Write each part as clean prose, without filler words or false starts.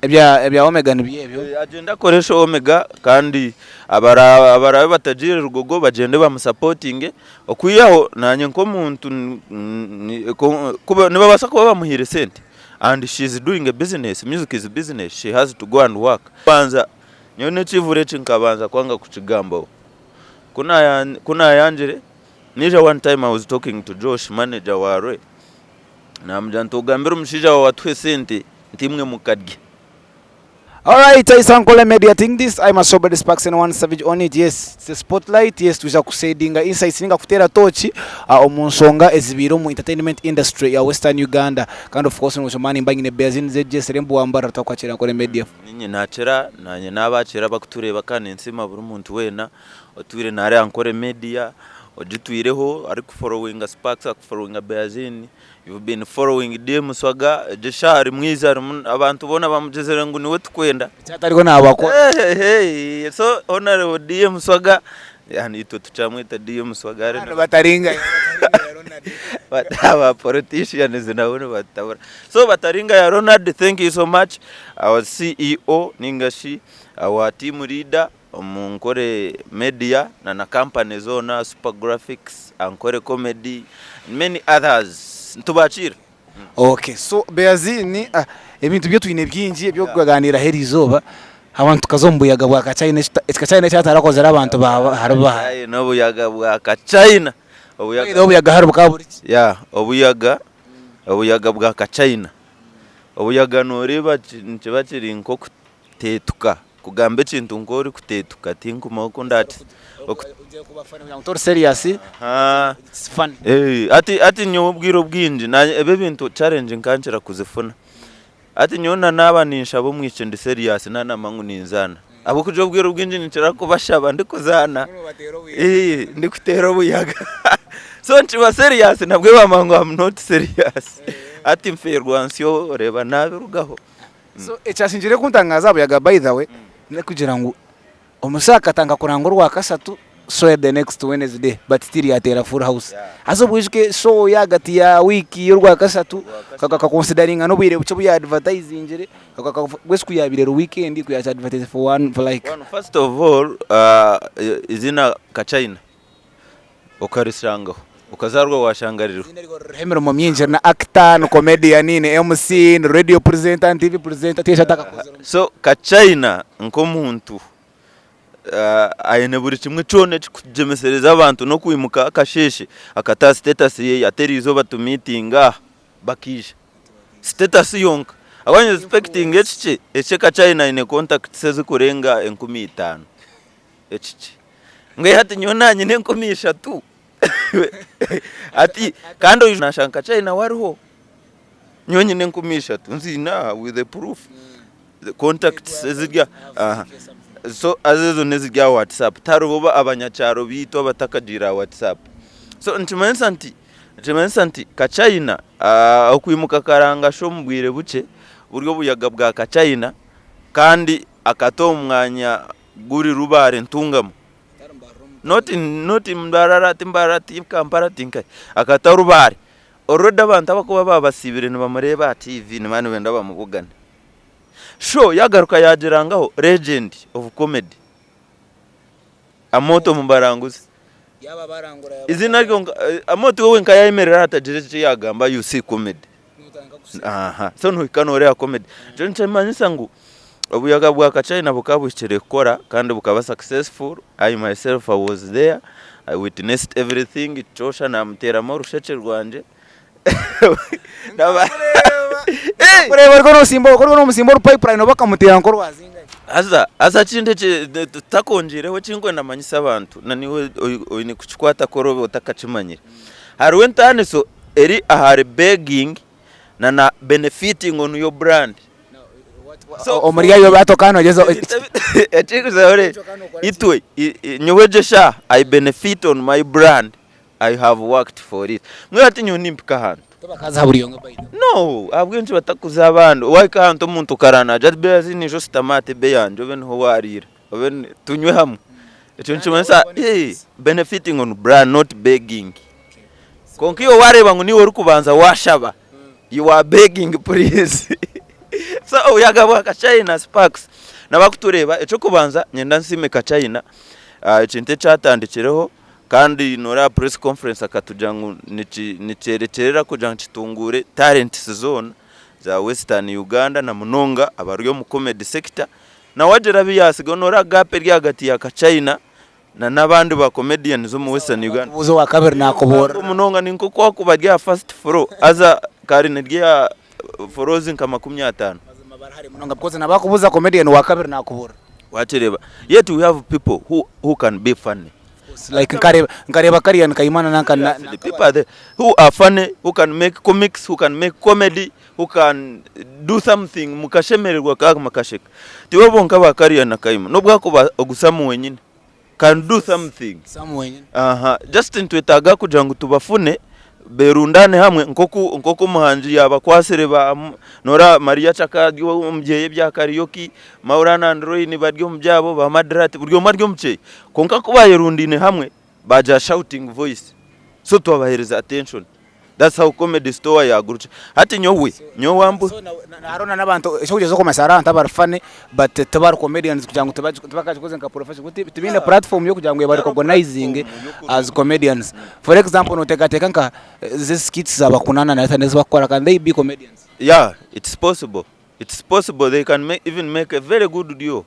Ebya ebya Omega nibyo ebyo. Eh, agyende akoreshe Omega kandi abara abarabe batagiire Rugogo bagyende bamusapotinge okwihaho nanye nk'omuntu nibabaasa kuba bamuhaire sente and she is doing a business, music is business she has to go and work. Banza nyowe n'ekivure eki nkabanza kwanga kukigambaho ku nayangire naija one time I was talking to Josh manager wa Roy Namugira nti ogambire omushaija waawe atuhe sente nti imwe mukarya. Alright, it's Ankole Media Think This. I'm a sober Sparks and one savage on it. Yes, it's a spotlight. Yes, twija kusedinga insights ninga kuteera tooki uh, omu nsonga ezibaire omu entertainment industry ya Western Uganda. Kandi of course noshoma nimba nyine Beazin ZJ Serembu Wambara twakwakira Ankole Media. Ninye nakira nanye nabakira abakutureeba kandi ninsiima buri muntu weena otwire nari Ankole Media ogitwireho arikuforowinga Sparks akuforowinga Beazin You've been following DM Swaga, egyo eshaaha arimu eizi arimu abantu boona bamugyezire ngu niwe tukwenda. Eki atariho naabakora. Hey, hey, so honorable DM Swaga, yani itwe tukyamweta DM Swaga. Ari Abantu bataringa bataringa Ronald. Aba politicians nabo nibatabura. So bataringa ya Ronald, thank you so much. Our CEO ninga shi our team leader omu Nkore Media na na company zoona Super Graphics, Ankore Comedy and many others. Nitubakiira. Okay, so Beazini, ah, ebintu byo twine bingi eby'okugaaniiraho eri izooba, abantu tukaza omu buyaga bwa Kachina, eki Kachina eki atarakozire abantu ba haribo aha. Kachina, obuyaga bwa Kachina. Obuyaga obuyaga hari bukaba buri ki? Yeah, obuyaga, obuyaga bwa Kachina. Obuyaga nooreeba nikiba kiri nk'okuteetuka. Kugamba ekintu nk'orikuteetuka tinkumanya oku ndaki Tori serious, it's funny. Hati hati nyowe obwire obwingi naanye ebi ebintu challenge nkankira kuzifuna. Hati nyowe na naaba ninshaba omwishiki ndi serious nanama ngu ninzaana. Ahabw'okugira obwire obwingi ninkira kubashaba ndikuzaana, ndikuteera obuyaga. So nikiba serious nabwe bamanya ngu am not serious. Hati nfeerwa nsyo oreeba naabirugaho. So ekyasingire kuntangaza aha buyaga by the way n'okugira ngu omusaija akatandika kuranga orwakashatu show ya the next Wednesday but still yateera full house. Haza obwo oijuke show y'ahagati ya wiiki y'orwakashatu kakakonsidaringa n'obwire bukye obu ya advertisingire bwesi ku yaabaire eri weekend ku yaaki advertise for one for like. One first of all eiziina Kachina okarishangaho okazaarwa waashanga ririho. Eiziina eryo ririho emirimo mingi ni actor, ni comedian, ni MC, ni radio presenter, ni TV presenter tihaine eki atakakozire. So Kachina nk'omuntu aine buri kimwe kyona ekirikugyemesereza abantu n'okwimuka akasheeshe akata aha status ye ati eriizooba tumiitinge aha bakaija. Status yonka. Ahabw'okuba nyowe expectinga ekikye, ekikye Kachina aine contacts ezirikurenga 5000. Ekikye. Mbwenu hati nyowe nanyine 3000 hati kandi oiju nashanga Kachina nawe ariho. Nyowe nyine 3000 nziine aha with the proof. The contacts eziri aha. So haza ezo n'eziri aha WhatsApp tihariho abanyakyaro baitu abatakagiire aha WhatsApp. So nikimanyisa nti nikimanyisa nti Kachina okwimuka akaranga shi omu bwire bukye buri obuyaga bwa Kachina kandi akata omu mwanya guri Rubare Ntungamo not not Mbarara ti Mbarara ti Kampala ti nkahi akata Rubare already abantu abakuba babasiibire nibamureeba aha TV nibaba nibenda bamubugane so yagaruka yagira ngaho legend of comedy Amooti omu baranguzi eiziina ryonka Amooti we wenka yayemerera aha atagira eki yagamba you see comedy. Aha so nohika noreeba comedy ekyo nikimanyisa ngu obuyaga bwa kachina bukaba buhikire kukora kandi bukaba successful I myself I was there I witnessed everything Joshua namuteeramu orushekye rwangye Kureeba oriko nosimba oriko nomusimba oru pipeline oba okamuteera nk'orwazingahi. Haza haza ekindi eki tutakongyeireho ekinkwenda manyise abantu na niiwe oine kukikwata korobi otakakimanyire hariho entaaniso eri ahari begging na na benefiting on your brand. So, Omuri ayo hati okanogyeza ekirikuzaho itwe nyowe egyo eshaaha I benefit on my brand I have worked for it. Mbwenu hati nyowe nimpika ahantu. Tibakaza buri omwe by the way. No, ahabw'enki batakuza abandi? Wahika ahantu omuntu okarara naagira ati beera zinu ijo shutama aha tebe yangye obe niho waariira, obe tunywe hamwe. Ekyo nikimanyisa benefiting on brand not begging. Kwonka iwe waareeba ngu niiwe orikubanza waashaba, you are begging please. So obuyaga bwa Kachina Sparks n'abakutureeba eky'okubanza nyenda nsiime Kachina ekintu eki atandikireho kandi noreeba press conference akatugira ngu nikyerekyerera kugira ngu kitunguure talents zoona za western Uganda na munonga abari omu comedy sector. Nawe agira abu yaatsigaho noreeba gap eri ahagati ya Kachina na n'abandi ba comedians omu Western Uganda. Kubuuza owa kabiri nakubuurira. Munonga ni nk'oku wakuba ari aha first floor haza karina eri aha floors nka 50. Mazima bari hare munonga because naba kubuuza comedian owa kabiri nakubuurira. Wakireeba? Yet we have people who, who can be funny. Like nkareeba nkareeba kariya Kayimana nanka na, The people are there who are funny, who can make comics, who can make comedy, who can do something mukashemererwa kandi mukasheka. Tibo bonka ba Kariya na Kayima, n'obu akuba ogu Sam wenyine can do something. Sam wenyine. Aha, just nitwetaaga kugira ngu tubafune berundane hamwe nk'oku nk'oku omuhangi yabakwasire ba noreeba Maria Chaka ari omu byeye bya karaoke, Maulana and Roy bari omu byabo, ba Madrat buri omwe ari omu kyeye. Kwonka ku bayerundaine hamwe bagira shouting voice so twabahereza attention. That's how comedy store yagurukire. Hati nyowe, nyowe wambu. So na hariho na n'abantu ekyokugyeza okumanyisa hariho abantu abari funny but tibari comedians kugira ngu tibakagikoze nka profession tibaine platform y'okugira ngu eba recognizing as comedians. For example noteekateeka nka zi skits za Bakunana na ezi barikukora can they be comedians? Yeah, it's possible. It's possible they can make, even make a very good duo.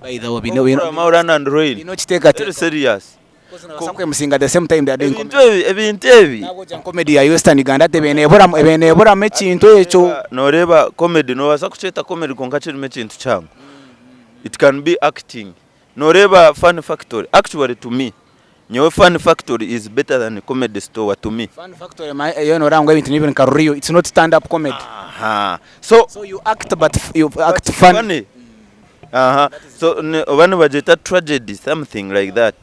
By the way, baine Maulana and Roy. Baine okiteekateeka. Very serious. Nibabaasa kwemusinga at the same time they are doing Ebintu comedy. ebi, ebintu ebi. Nabwogira ngu comedy ya Western Uganda hati ebaire neburamu ebaire neburamu ekintu ekyo. Noreeba comedy nobaasa kukyeta comedy kwonka kirimu ekintu kihango. It can be acting. Noreeba Fun Factory, actually to me, nyowe Fun Factory is better than Comedy Store to me. Fun Factory eyo noreeba ngu ebintu nibiri nka real, it's not stand up comedy. Aha. So, So you act but you act funny. funny. Aha. So oba nibagyeta tragedy something like that.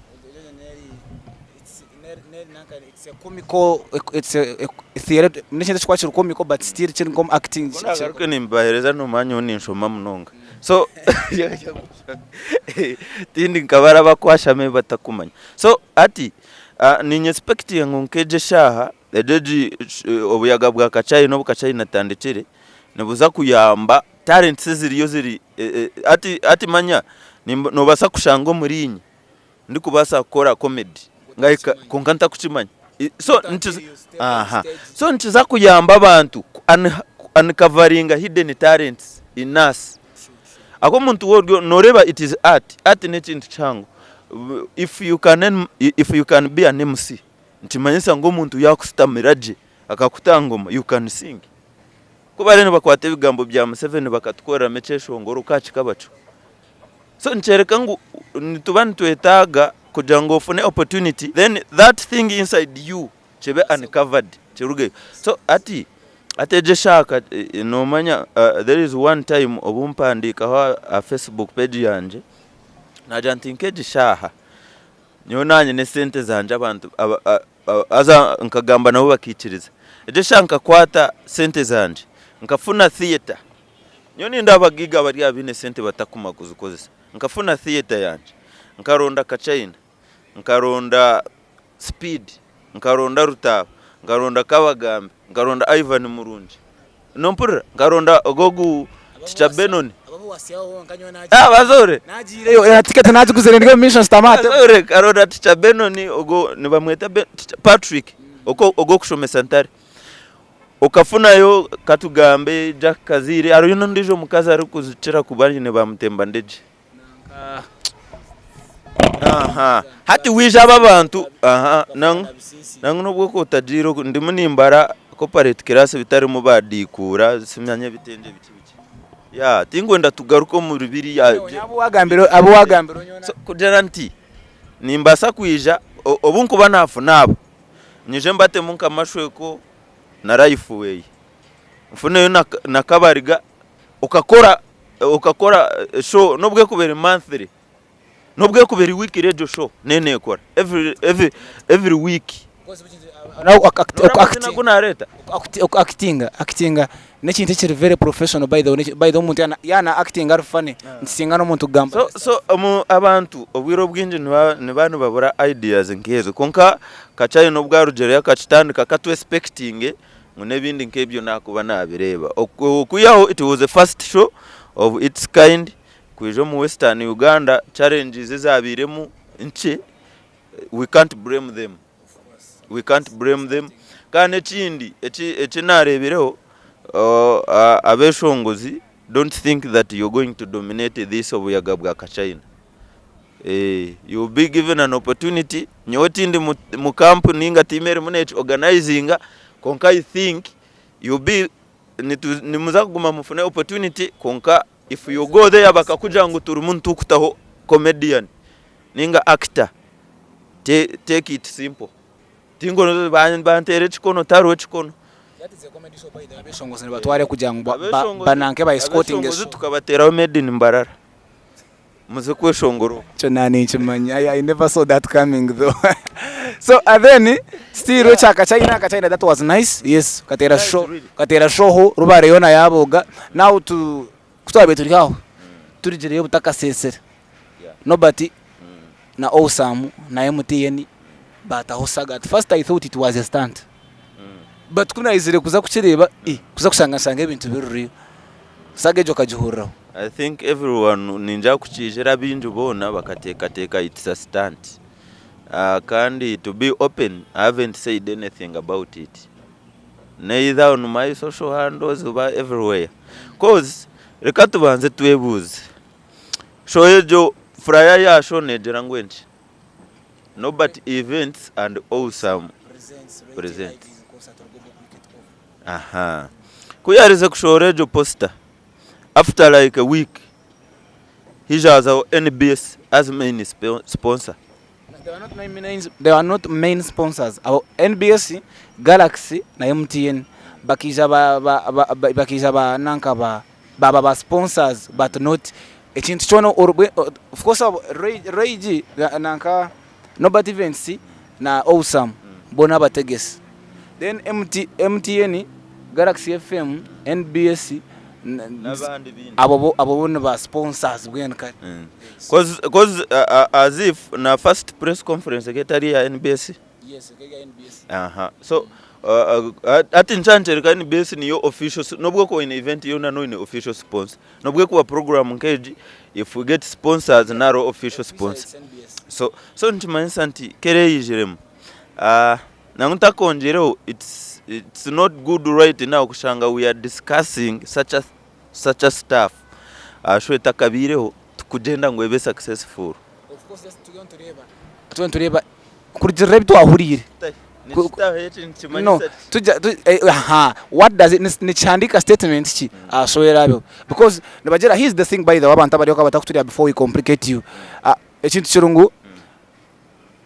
N'ekintu ekirikuba kiri comical but still kiri nk'omu acting. Ku naagaruke nimbibaheereza noomanya nyowe ninshoma munonga. So tindi nka bari abakwashama ebi batakumanya. So hati niinye expectinga ngu nk'egi eshaaha, egyo egi obuyaga bwa Kachai n'obu Kachai natandikire, nibuza kuyamba talents eziriyo ziri hati hati manya noobaasa kushanga omuriinye ndikubaasa kukora comedy ngahika kwonka ntakukimanya. So nikiza aha so nikiza kuyamba abantu ku uncoveringa hidden talents in us. Ahabw'okuba omuntu waaba ori nooreeba it is art, art n'ekintu kihango. If you can if you can be an MC nikimanyisa ngu omuntu yaakushutamira gye akakuta ngoma you can sing. Ku bariyo nibakwata ebigambo bya Museveni bakatukoreramu ekyeshongoro ka kikabacwa. So nikyoreka ngu nituba nitwetaaga kugira ngu ofune opportunity then that thing inside you kibe uncovered kirugeyo. So hati hati egi eshaaha nomanya there is one time obu mpandiikaho aha Facebook page yangye naagira nti nk'egi shaaha nyowe naanye n'esente zangye abantu haza nkagamba nabo bakaikiriza. Egyo eshaaha nkakwata sente zangye nkafuna theatre. Nyowe nindeeba abagaiga bari aha baine sente batakumanya kuzikozesa. Nkafuna theatre yangye, nkaronda Kachina, nkaronda Speed, nkaronda Rutaaba, nkaronda Kabagambe, nkaronda Ivan Murungi. Nompurira? Nkaronda ogu ogu Teacher Benon. Ah, bazoore. Nagiireyo eh, ticket nagiguzire ndi omu mission stamate. Bazoore, nkaronda Teacher Benon ogu nibamweta Ben- Teacher Patrick ogu ogw'okushomesa ntare. Okafunayo katugambe Jack Kaziire hariyo n'ondiijo mukazi arikukira kuba aine ba Mutembandegye. Aha hati waija aba abantu aha nangwa nangwa n'obu okuba otagiire oku ndimu nimbara corporate class bitarimu ba diikuura simanya ebitengye biki biki yeah tinkwenda tugaruke omuri biriya Abu wagambire abu wagambire so kugira nti nimbaasa kwija obu nkuba naafuna abo nyije mbatemu nka mashweko na life way nfuneyo na kabariga okakora okakora show n'obu ekuba eri monthly n'obu ekuba eri weekly egyo show neyo nekora every every every week. Noreeba amazina agu nareeta? Oku actinga actinga n'ekintu ekiri very professional by the way by the way omuntu yaaba na actinga ari funny nikisinga n'omuntu kugamba. So so abantu obwire obwingi nibaba nibabura ideas nk'ezo kwonka Kachai n'obu arugireyo akakitandika ka tu expectinge. Ngu n'ebindi nk'ebyo naakuba naabireeba. Okwihaho it was a first show of its kind kwija omu Western Uganda, challenges ezaabairemu nkye, we can't blame them, we can't blame them. Kandi ekindi eki naareebireho, abeeshongozi don't think that you're going to dominate this obuyaga bwa kachina. You will be given an opportunity, nyowe tindi mu camp ninga team erimu neki organizinga kwonka I think you will be nimuza kuguma mufune opportunity kwonka if you go there bakakugira ngu turimu nitukutaho comedian ninga actor take it simple tingu banteera ekikono tihariho ekikono. Abeshongozi nibatwara kugira ngu bananke ba escortinge Abeshongozi tukabateraho made in Mbarara. Muze kweshongora okwo. Ekyo naaninkimanya I never saw that coming though so and then still ekya Kachina, Kachina that was nice yes kateera Nice show really. kateera show Rubare yoona yaabooga now to ku twabaire turi aho turigireyo butakasesere Yeah. Nobert na Owsam na MTN baataho saga at first I thought it was a stunt but ku naizire kuza kukireeba eh kuza kushanga nshanga ebintu biruriyo saga egyo okagihuriraho. I think everyone ningira kukiijira abaingi boona bakateekateeka it's a stunt kandi to be open I haven't said anything about it neither on my social handles oba everywhere coz reka tubanze twebuuze show egyo flyer ya show neegira ngu enki? Nobert events and awesome presents. Aha. Ku yaarize kushohora egyo poster, after like a week, haija hazaho NBS as main sponsor. They were not main, they were not main sponsors. Abo NBS, Galaxy na MTN bakaija ba, ba, ba, ba, bakaija ba nanka ba baba ba sponsors but not ekintu kyona orubwe of course abo Ray, Ray G nanka Nobert Events na Owsam bo n'abategesi. Then MT, MTN, Galaxy FM, NBS N'abandi baingi. abo bo abo bo ni ba sponsors bwenu kare. Cause, cause as if na first press conference ekaba etari eya NBS. Yes, ekaba eya NBS. Aha. So hati nikyankyereka NBS niyo official n'obu okuba oine event yoona noine official sponsor. N'obu ekuba program nk'egi if we get sponsors nari official sponsor. So so nikimanyisa nti kera eyijiremu nangwa ntakongyireho it's it's not good right now kushanga we are discussing such a such a stuff show etakabaireho tikugyenda ngu ebe successful. Of course just turiyo nitureeba turiyo nitureeba kurugiirira ebi twahuriire. Nikitaho eki No, nikimanyisa ki? tujya tu, eh, aha, what does it, nikihandiika statement ki aha show eraabeho because nibagira here's the thing by the way abantu abari oku abatakutureba before we complicate you ah, ekintu kiri ngu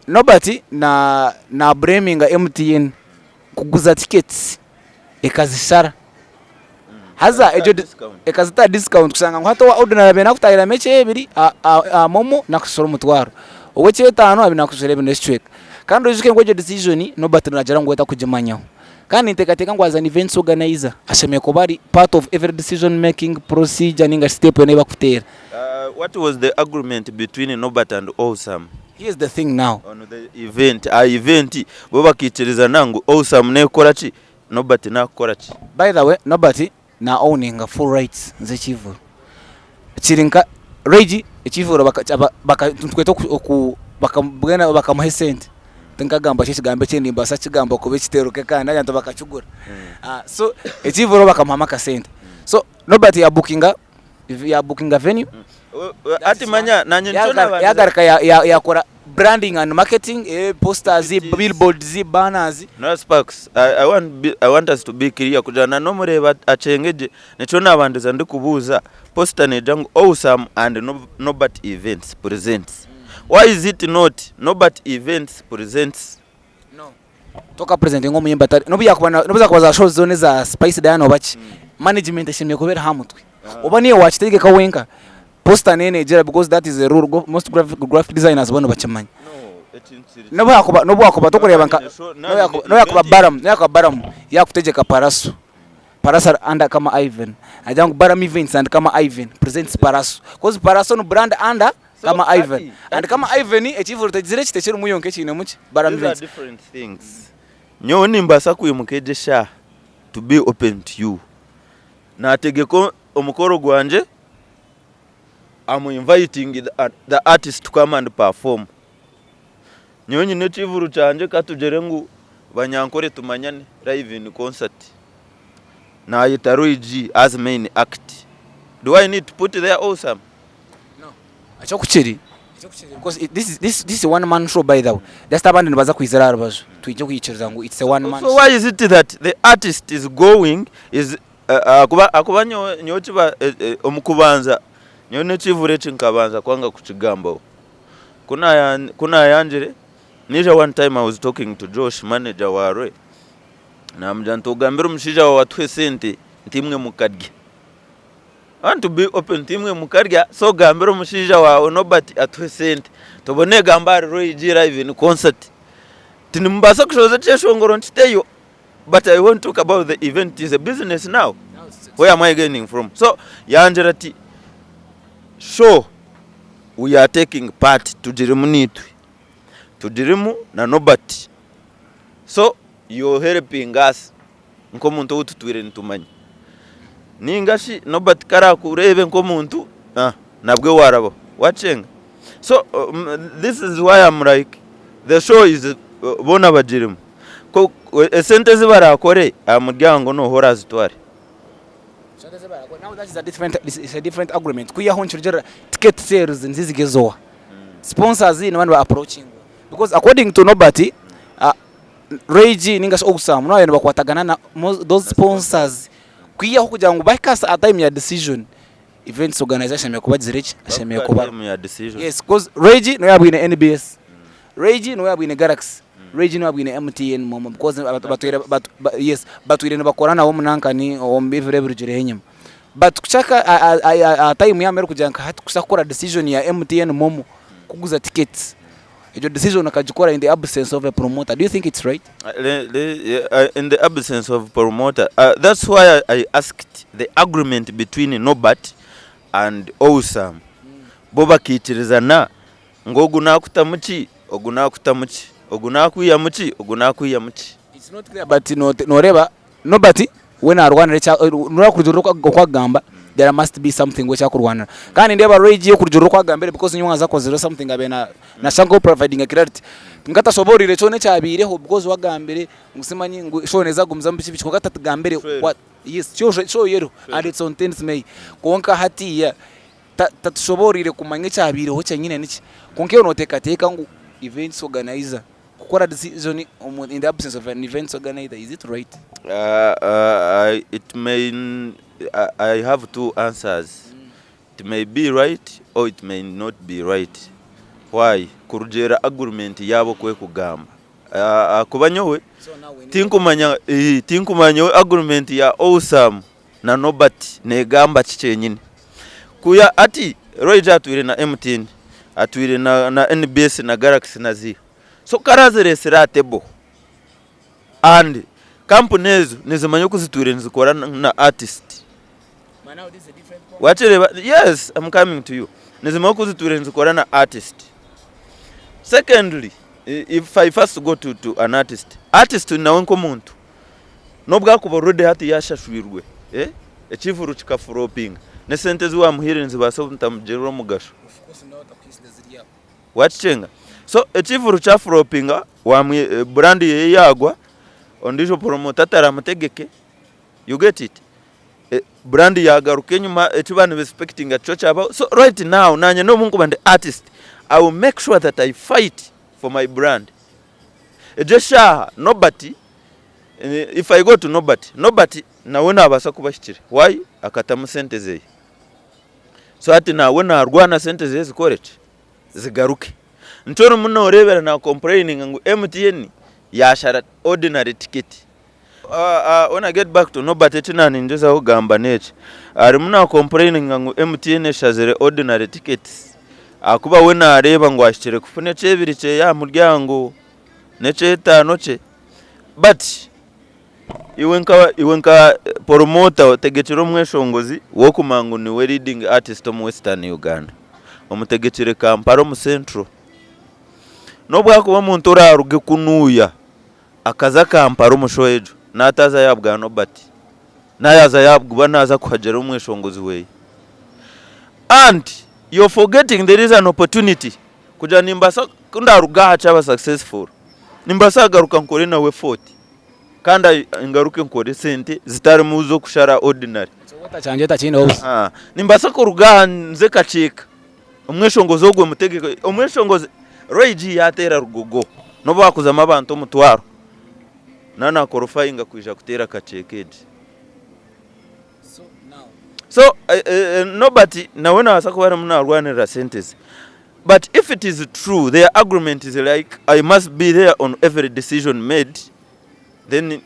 Nobert na na blaminga MTN kuguza tickets ekazishara haza egyo Discount. ekazita discount kushanga ngu hati owa ordinary abaire nakutahiramu ekyebiri aha momo nakushashura omutwaro, ow'ekyetaano abaire nakushashura ebiri n'ekicweka. Kandi oijuke ngu egyo decision Nobert nagira ngu we takugimanyaho. Kandi ninteekateeka ngu as an events organizer ashemereire kuba ari part of every decision making procedure ninga shi step yoona ei bakuteera. What was the agreement between Nobert and Owsam? Here's the thing now. On the event, aha event bo bakaikirizana ngu Owsam nekora ki, Nobert nakukora ki? By the way, Nobert na owninga full rights z'ekivuro. Kiri nka Regi ekivuro baka baka nitweta oku baka mbwenu bakamuha esente. Tinkagamba ki ekigambo eki nimbaasa kukigamba kuba ekiteeruke kandi abantu bakakigura. So ekivuro bakamuhamu akasente. So Nobert yabukinga yabukinga venue. Hati manya nanye nikyo nabandize. Yagaruka yakora branding and marketing, posters, billboards, banners. No Sparks, I, I want be, I want us to be clear kugira na n'omureeba akyenge gye nikyo nabandiza ndikubuuza poster negira ngu Owsam and Nobert Events presents. Why is it not Nobert Events presents? No. Toka presentinga omuyimbi atari nobu yakuba na nobu zakuba za shows zoona eza Spice Diana oba ki, management eshemereire kuba eri aha mutwe. Oba niiwe wakitegeka wenka, poster neyo negira because that is a rule go most graphic graphic designers boona bakimanya. Nobu yakuba nobu wakuba tokureeba nka nobu yakuba nobu yakuba Balaam nobu yakuba Balaam yakutegyeka Pallaso, Pallaso ari under Kama Ivan, nagira ngu Balaam events and Kama Ivan presents Pallaso coz Pallaso ni brand under So, Kama Ivan hati- and Kama Ivan ekivuru tegizire ki tekirimu yonka ekiinemu ki Balaam These are events. different things. Nyowe nimbaasa kwimuka egyo eshaaha. to be open to you, naategeka omukoro gwangye, am inviting the artist to come and perform. Nyowe nyine ekivuru kyangye katugire ngu Banyankore tumanyane live in concert. Nayeta Roy G as main act. Do I need to put there Awesome? No. Eky'okukiri, eky'okukiri because it, this is, this, this is a one man show by the way. Just abandi nibaza kwizira aha rubaju. Twije kwikiriza ngu it's a one man So why is it that the artist is going is ahakuba ahakuba nyowe nyowe kiba omu kubanza nyowe n'ekivuru eki nkabanza kwanga kukigambaho. Ku naya ku nayangire naija one time I was talking to Josh manager wa Roy namugira nti ogambire omushaija waawe atuhe esente nti imwe mukarya. I want to be open nti imwe mukarya so ogambire omushaija waawe Nobert atuhe esente tubone gamba ahari Roy G live in concert. Nti nimubaasa kushohoza ekyeshongoro nkiteyo but I won't talk about the event is a business now where am I gaining from? So yangira ati show we are taking part tugirimu naitwe tugirimu na Nobert so you're helping us nk'omuntu ou tutwire nitumanya ninga shi Nobert ku arakureebe nk'omuntu ah, nabwe warabaho wakyenga so um, this is why I'm like the show is boona bagirimu Ko esente ezi barakore aha muryango nooha orazitware. Now that is a different, it's a different agreement. Kwihaho nikirugirira ticket sales nizizigezowa. Sponsors niba niba approaching. Because according to Nobert, uh, Ray G ninga shi Ogusamu nayo nibakwatagana na those sponsors. Kwihaho kugira ngu bahike aha time ya decision, events organizer ashemereire kuba agizire ki? Ashemereire kuba. Time ya decision. Yes, because Ray G niwe yabwine NBS. Ray G niwe yabwine Galaxy. Ray G niwe yabwine MTN momo because batwire bat, ba, yes, batwire nibakora nawe omunankani omu biviro ebirugireho enyima. But kushaka aha time yaaba erikugira nka hati kuza kukora decision ya MTN momo kuguza tickets, egyo decision akagikora in the absence of a promoter, do you think it's right? Le, le, in the absence of promoter, that's why I asked the agreement between Nobert and Owsam. Bo bakaikirizana ngu ogu naakutamu ki, ogu naakutamu ki, ogu naakwihamu ki, ogu naakwihamu ki. It's not clear but noreeba Nobert we narwanira ekya noreeba kurugiirira oku akugamba there must be something we eki akurwanira. Kandi nindeeba Ray G okurugiirira oku agambire because nyowe nkaza akozire something abaire na nashusha nka providinga clarity. Kwonka tashoboorire kyona ekyabaireho because we agambire ngu simanyi ngu show neeza kugumizamu biki biki kwonka tatugambire what yes show yo eriho and it's on 10th May kwonka hatiiya tatushoboorire kumanya ekyabaireho kyenyine niki. Kwonka iwe noteekateeka ngu events organizer kukora decision omu in the absence of an events organizer is it right? It may I have two answers it may be right or it may not be right why kurugiirira agreement yaabo oku ekugamba ahakuba nyowe tinkumanya tinkumanya agreement ya Owsam na Nobert negamba ki kyenyine kuya hati Royja atwire na MTN atwire na NBS na Galaxy na ziiha so ku arazireetsire aha table and kampuni ezo nizimanya oku zitwire nizikora na artist wakireeba yes am coming to you nizimanya oku zitwire nizikora na artist secondly if I first go to, to an artist artist nawe nk'omuntu n'obu akuba already hati yashashwirwe eh ekivuru kikafuropinga n'esente ezi wamuhaire nizibaasa obutamugirira omugasho Wakikyenga? So ekivuru kyafulopinga wamwi brand yeye yagwa, ondijo promoter ataramutegeke, you get it? Brand yagaruka enyima eki ba niba expectinga tikyo kyabaho. So right now nanye nobu nkuba ndi artist, I will make sure that I fight for my brand. Egyo eshaaha Nobert, if I go to Nobert, Nobert nawe nabaasa kuba ahikire. Why? Akatamu sente zeye. So hati nawe narwana sente zeye zikore ki? Zigaruke. Nikyo orimu noreebera na complaininga ngu MTN yashara ordinary ticket. When I get back to Nobert eki naningyezaho kugamba n'eki, arimu na complaininga ngu MTN eshazire ordinary tickets ahakuba we nareeba ngu ahikire kufuna ekyebiri kyeye aha muryango n'ekyetaano kye but Iwe nka iwe nka promoter otegekire omweshongozi w'okumanya ngu niwe leading artist omu Western Uganda, omutegekire Kampala omu Central. N'obu akuba omuntu oraaruge kunuuya akaza Kampala omu show egyo. Naataaza yaabwa Nobert. Naayaza yaaguba naaza kuhagira omweshongozi weye. And you're forgetting there is an opportunity kugira nimbaasa ku ndaaruga aha kyaba successful, nimbaasa kugaruka nkore nawe effort kandi ngaruke nkore sente zitarimu z'okushara ordinary. Ekyo takiineho buzibu. Nimbaasa kuruga aha nze Kakyeka Omweshongozi ogwo mutegeke, omweshongozi Roy G yaateera Rugogo n'obu haakuzamu abantu omutwaro, naaba naakorofayinga kwija kuteera kakyeka egi. So Nobert nawe naabaasa kuba arimu naarwanirira sente ze but if it is true their agreement is like I must be there on every decision made then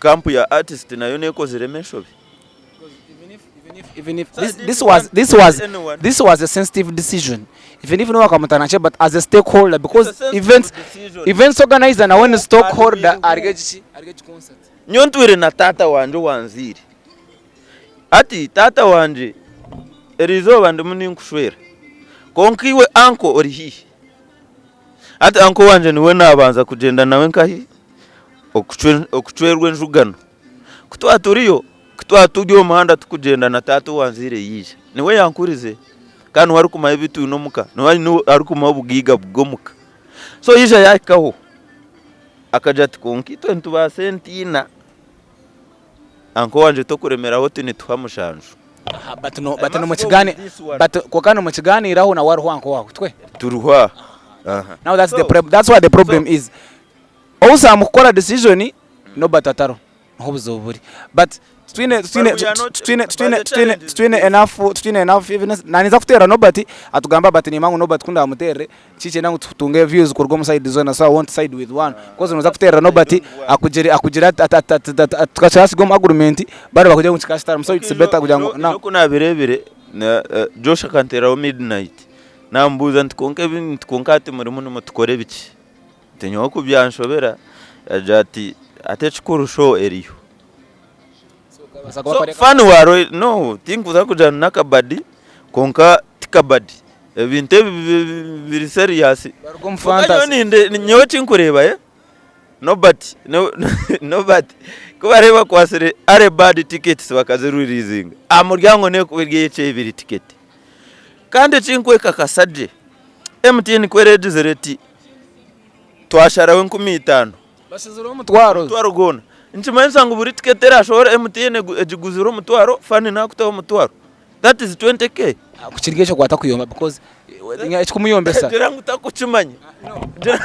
Camp ya artist nayo nekoziremu enshobi. Even if this, this was this was this was a sensitive decision even if no wakamutana che but as a stakeholder because events events organizer nawe ni stockholder arige ki arige concert Nyowe ntwire na taata wangye owanzaire. Hati taata wangye erizooba ndimu ninkushwera kwonka iwe uncle ori haihi. Hati uncle wangye niwe naabanza kugyenda nawe nkahi Okucwerwa enjugano. Ku twaba turiyo, ku twaba turi omu muhanda turikugyenda na taata owanzaire yaija, niwe yankurize kandi niwe arikumanya ebi twine omuka, niwe arikumanya obugaiga bw'omuka. So yaija yaahikaho akagira ati kwonka itwe nitubaasa ente ina, uncle wangye tokuremeraho oti nituha mushanju. But no, but nomukigani but kwonka nomukiganiiraho nawe ariho uncle waawe twe? Turiho aha. Now that's the that's where the problem is. Ousa mukukora decision Nobert atariho niho obuzibu buri but titwine titwine titwine titwine titwine titwine enough titwine enough evidence naninza kuteerera Nobert atugambe but nimanya ngu Nobert kundamuteerere tikyenda ngu tutunge views kuruga omu side zoona so I won't side with one coz noza kuteerera Nobert akugire akugire ati ati ati ati ati tukakihasiga omu agreement bari bakugire ngu kikaba kitarimu so it's better kugira ngu now. Oku nabireebire Josh akanteeraho midnight nambuuza nti kwonka ebi nti kwonka hati murimu nimutukora ebiki? Nti nyowe ku byanshobera, yaagira ati ati ekikuru show eriyo. So fan wa Roy no tinkuza kugira ngu n'akabadi kwonka ti kabadi ebintu ebi biri serious. Baruga omu Kwonka nyowe fantasy. ninde nyowe ekinkureeba eh Nobert no Nobert ku barebe bakwatsire early bird tickets bakaziririzinga aha muryango nekuba eri ekyebiri ticket. Kandi ekinkwekakasa gye MTN ku eregizire eti twasharaho 5000. Bashizireho omutwaro. Omutwaro gwona. Nikimanyisa ngu buri tiketi erashohora MTN egiguzire omutwaro, fani nakutaho omutwaro. That is 20K. Ku kiri ekyo kwata kuyomba because ekikumuyombesa. Gira ngu takukimanya.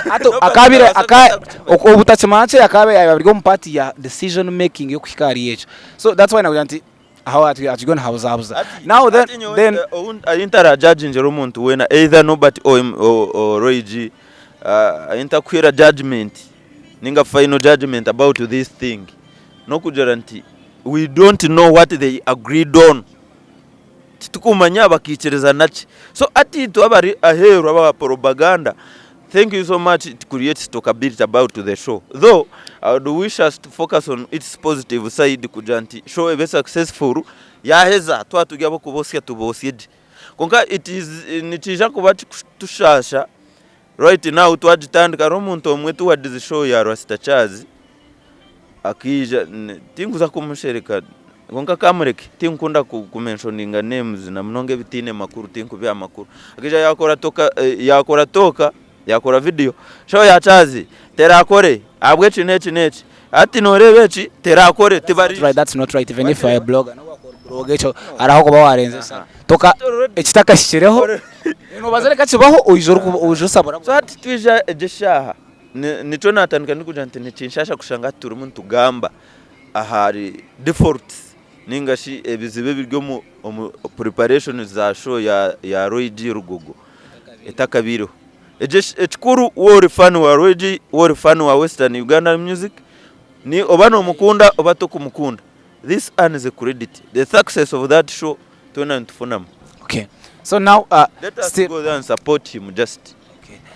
Hati akaabire aka obutakimanya kye akaabaire ari omu part ya decision making y'okuhika ahari ekyo. So that's why nakugira nti Aho atyo nahabuzabuza. Now then, then Ahi ntarajajingira omuntu weena either Nobert or Roy G, ahi ntakuhira judgement ninga final judgement about this thing n'okugira nti we don't know what they agreed on. Titukumanya bakaikirizana ki. So hati itwe abari aheeru aba propaganda Thank you so much it creates talkability about the show though I would wish us to focus on its positive side kugira nti show ebe successful yaheza twaba turi ab'okubotsya tubotsye gye kwonka it is nikiija kuba kikutushasha right now twagitandika hariho omuntu omwe towards show ya Rasta Charles Akaija tinkuza kumushereka kwonka kamureke tinkukunda ku mentioninga names na munonga ebitaine makuru tinkubiha amakuru. Akaija yakora toka yakora tooka yakora video show ya Charles terakore ahabw'eki n'eki n'eki hati noreeba eki terakore tibari. That's not right even if you are a blogger nobu wakuba ori blogger ekyo hariho ahu wakuba warenze toka ekitakahikireho nobaza reka kibaho oija osabura. So hati twija egi eshaaha Nikyo naatandika ndikugira nti nikinshaasha kushanga hati turimu nitugamba ahari defaults nainga shi ebizibu ebiri omu preparations za show ya Roy G Rugogo etakabaireho. Ekikuru waaba ori fan wa Roy G, waaba ori fan wa Western Uganda music, oba nomukunda oba tokumukunda, this earns credit. The success of that show twena nitufunamu. Okay. So now, Let us go there and support him just.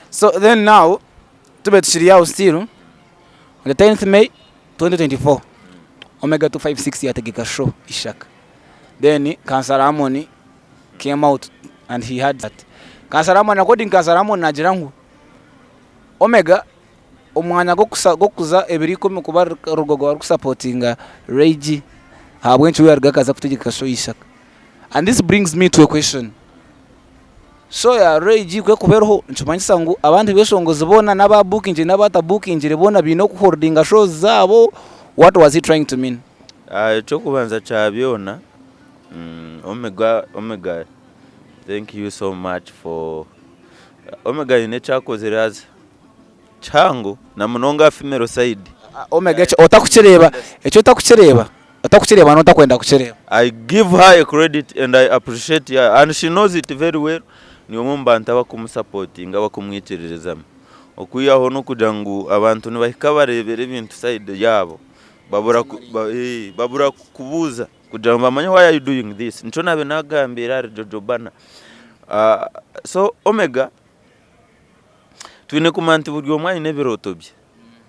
So then now tube tukiri aho still on the 10th May 2024 Omega 256 yategeka show Ishaka then Kansara Amon came out and he had that Kansara Amon according Kansara Amon nagira ngu Omega. Omwanya gw'okuza ebiro ikumi kuba Rugogo arikusapotinga Ray G, ahabw'enki we yaruga akaza kutegyeka show y'eishaka? And this brings me to a question, show ya Ray G ku erikuba eriho nikimanyisa ngu abandi beshongozi boona n'ababukingire n'abatabukingire boona baine okuholdinga shows zaabo? What was he trying to mean? Eky'okubanza kya byona, Omega, Omega thank you so much for, Omega haine eki akozire haza. Kihango na munonga aha female side. Omega ekyo otakukireeba, ekyo otakukireeba, otakukireeba n'otakwenda kukireeba. I give her a credit and I appreciate her and she knows it very well ni omwe omu bantu abakumusapotinga abakumwikiririzamu. Okwihaho n'okugira ngu abantu nibahika bareebera ebintu side yaabo babura babura kubuuza kugira ngu bamanye why are you doing this nikyo naabaire naagambira ahari Jojo Banner. So Omega Twine kumanya nti buri omwe aine ebirooto bye.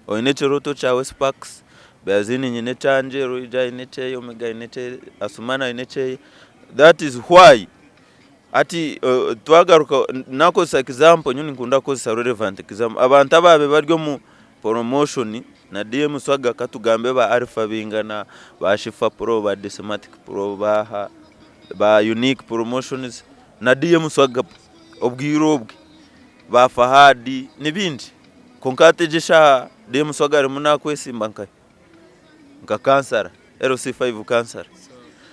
Oine ekirooto kyawe Sparks, Beazini nyine ekyangye, Roija aine ekyeye, Omega aine ekyeye, Asuman aine ekyeye. That is why hati twagaruka nakozesa example nyowe ninkunda kukozesa relevant example. Abantu abaabaire bari omu promotion na DM Swaga katugambe ba Alpha Bingana, ba Shifa Pro, ba Decimatic Pro, baaha, ba Unique Promotions na DM Swaga obwire obwe. Ba Fahad ni baingi kwonka hati egi eshaaha DM Swaga arimu nakwesimba nkahi? Nka kansara, LC5 kansara.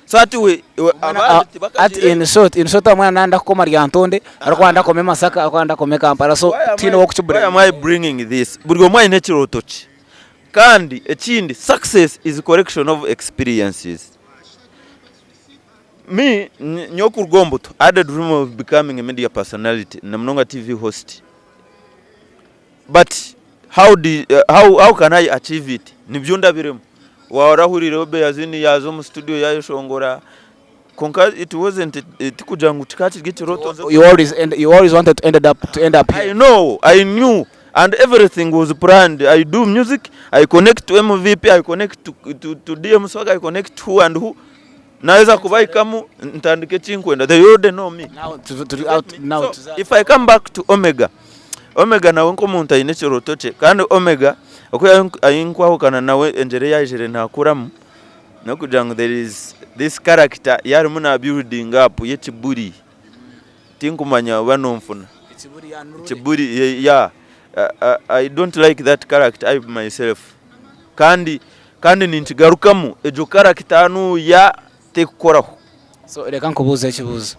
So hati we abandi tibakagiireyo. In short, in short omwana nayenda kukoma Lyantonde arikuba nayenda akome Masaka arikuba nayenda akome Kampala so tihaine ow'okukibura. Why am I bringing this? Buri omwe aine ekirooto kye kandi ekindi success is collection of experiences. Me, nyowe kuruga omu buto, I had a dream of becoming a media personality na munonga TV host. But how, did, how, how can I achieve it? Nibyo ndabiremu. Warahurireho Beyazini yaaza omu studio yayeshongora kwonka it wasn't tikugira ngu kikaba kiri ekirooto nze You always end, you always wanted to ended up to end up I here. know, I knew, and everything was planned. I do music, I connect to MVP, I connect to DM Swag, I connect to who and who. Naheza kubahikamu ntandike eki nkwenda. They already know me. Now to, to, out, now So, to that. if I come back to Omega, Omega nawe nk'omuntu aine ekirooto kye kandi Omega oku ayi nkwahukana nawe engyera ei yaijire naakuramu n'okugira ngu there is this character ei arimu na building up y'ekiburi tinkumanya oba nonfuna. Ekiburi yeah I don't like that character I myself kandi Kandi ninkigarukamu, egyo karakita hanuya tekukoraho. So reka nkubuuze ekibuuzo.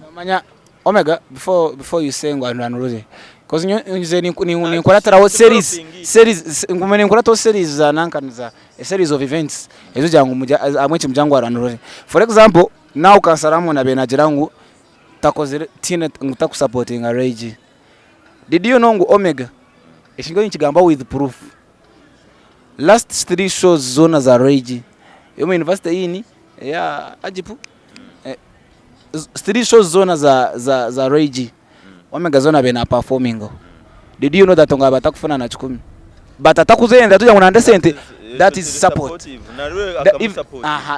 Nomanya Omega before before you say ngu ananurure cause nyowe nze ninkuratiraho series series ngume ninkurataho series za nankani za a series of events ezogira ngu ahabw'enki mugira ngu aranurure. For example now Kansara nabaire nagira ngu takozire tihaine ngu takusapotinga Ray G. Did you know ngu Omega eki nyowe ninkigamba with proof. Last 3 shows zoona za Ray G ey'omu University Inn, eya Agip, 3 shows zoona za Ray G, Omega zoona abaire na performingaho. Did you know that ngu abatakufuna na kikumi but atakuzenda tugira ngu nande esente that is support.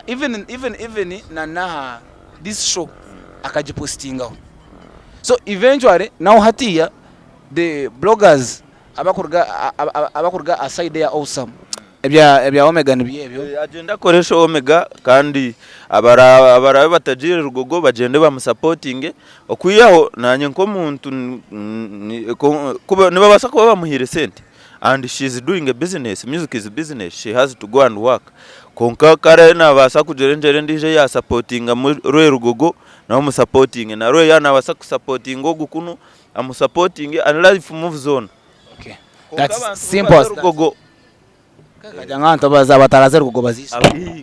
Even even even na naha this show akagipostingaho. So eventually now hatiya the bloggers Abakuruga abakuruga aha side eya Awesome ebya ebya Omega nibyo ebyo. Agyende akore show Omega kandi abaraabe batagiire Rugogo bagyende bamusapotinge okwihaho nanye nk'omuntu nibabaasa kuba bamuhaire sente and she is doing a business, music is business she has to go and work kwonka ku araabe nabaasa kugira engyera endiijo ei yasapotingamu Roy Rugogo nawe omusapotinge na Roy yaaba nabaasa kusapotinga ogu kunu amusapotinge and life moves on. Okay. That's simple as that. Rugogo. Kagira ngu abantu baza bataraza Rugogo baziise.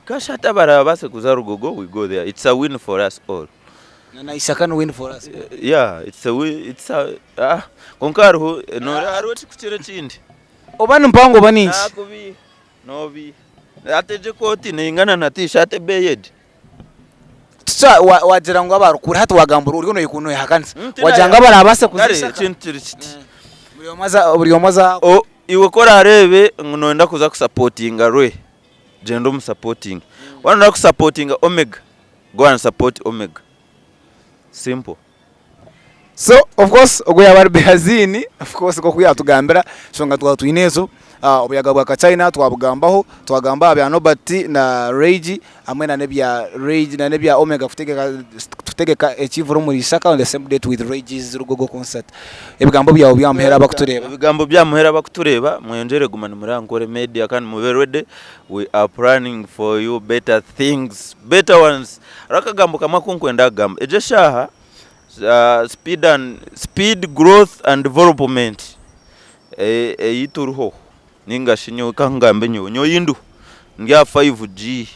Kasha hati abarabase kuza Rugogo we go there. It's a win for us all. Na na Ishaka ni win for us. Yeah, it's a win, it's a ah konka hariho no hariho ekikukira ekindi. Oba ni mpango oba ni nki? Nakubi nobi. Ate egyo ekooti neingana na t-shirt ebeeyi egi. Tusa wagira ngu abarikuri hati wagamba ori noyehakanisa wagira ngu abarabase kuza Kare Ishaka ekintu kiri kiti. Buri omwe aza buri omwe aza O iwe ku orareebe ngu noyenda kuza kusapotinga Roy, gyenda omusapotinge. Waaba noyenda kusapotinga Omega, go and support Omega. Simple. So of course ogwo yaaba ari Behazini of course nk'oku yaatugambira enshonga twaba twine ezo. Obuyaga bwa Kachina twabugambaho, twagamba aha bya Nobert na Rage hamwe na n'ebya Rage na n'ebya Omega kutegeka kutegeka ekivuro omuri Ishaka on the same date with Rage's Rugogo concert. Ebigambo byawe byamuheera abakutureeba. Ebigambo byamuheera abakutureeba, mweyongyere guma nimureba Ankole Media kandi mube ready, we are planning for you better things, better ones. Hariho akagambo kamwe aku nkwenda kugamba, egi eshaaha speed and speed growth and development ei turiho ninga shi nyowe ka ngambe nyowe, nyowe ei ndiho ndi aha 5G.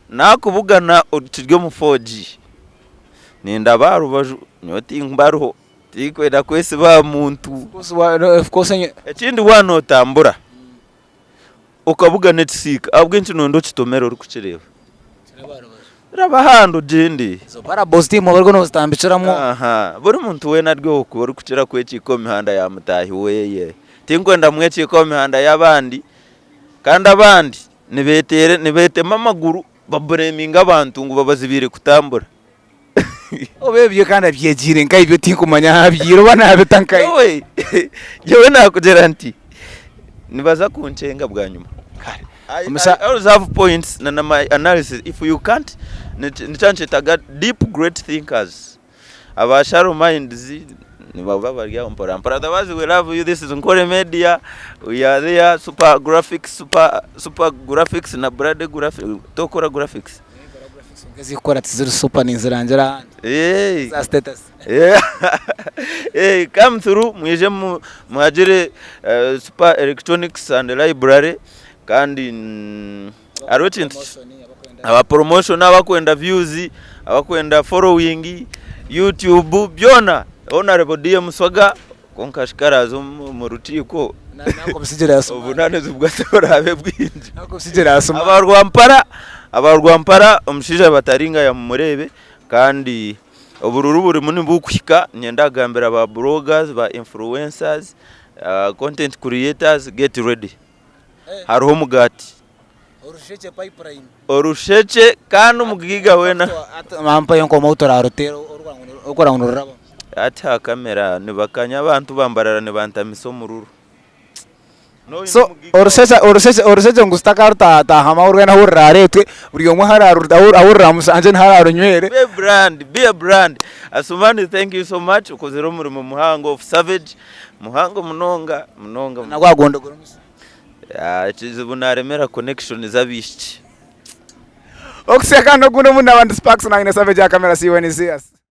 Naakubugana okiri omu 4G nindaba aha rubaju nyowe timbariho tinkwenda kwesiba aha muntu. Ekindi waaba nootambura okabugana ekisiika ahabw'enki nooyenda okitomere orikukireeba? Raba ahandi ogyende. Ezo parables tiimwe abu orikuba noozitambikiramu. Aha, buri muntu weena ari okwo orikukira kwekiika omu mihanda ya mutaahi weye. Tinkwenda mwekiike omu mihanda y'abandi, kandi abandi nibeteere nibeetema amaguru babureeminga abantu ngu babazibiire kutambura. Oba ebyo kandi abyegiire nkahi ebyo tinkumanya ahu abiihaire oba naabita nkahi. Nyowe nyowe naakugira nti nibaza kunkyenga bwanyima. Kare. I, Omusa- I always have points na, na my analysis. If you can't, nikyo nikyetaga deep great thinkers. Aba shallow minds nibaba bari aho mpora mpora. Otherwise we love you. This is Nkore Media. We are there. Super graphics, super super graphics na Brady graphics. Tokora graphics. Ezikukora tiziri super ninzirangira ahandi. Hey. Za status. Yeah. Hey, come through mwije muhagire Super Electronics and Library kandi hariho ekintu aba promotion abakwenda views abakwenda following YouTube byona Honorable DM Swaga kwonka shi karaza omu rukiiko obuvunanizibwa tiburaabe bwingi. Aba Rwampara aba Rwampara omushaija Bataringaya mumureebe kandi Obururu burimu nibukuhika niinyenda kugambira ba bloggers, ba influencers, content creators get ready hariho omugaati. Orushekye kandi omugaiga weena. Hati aha kamera nibakanya abantu ba Mbarara nibantamisa omururu. So orushekye orushekye orushekye ngu sitakaarutaatahamu ahu rwena ahu ruraareetwe buri omwe ahu araaru ahu ruraamushangye niho araarunywere. Be a brand, be a brand. Asumani thank you so much okozire omurimo muhango of savage muhango munonga munonga. Na gwagondo gurimu shi? Ah, ekizibu naremera connection z'abaishiki. Okutsya kandi ogundi omundi naaba ndi Sparks nanye na Savage aha camera see you when you see us.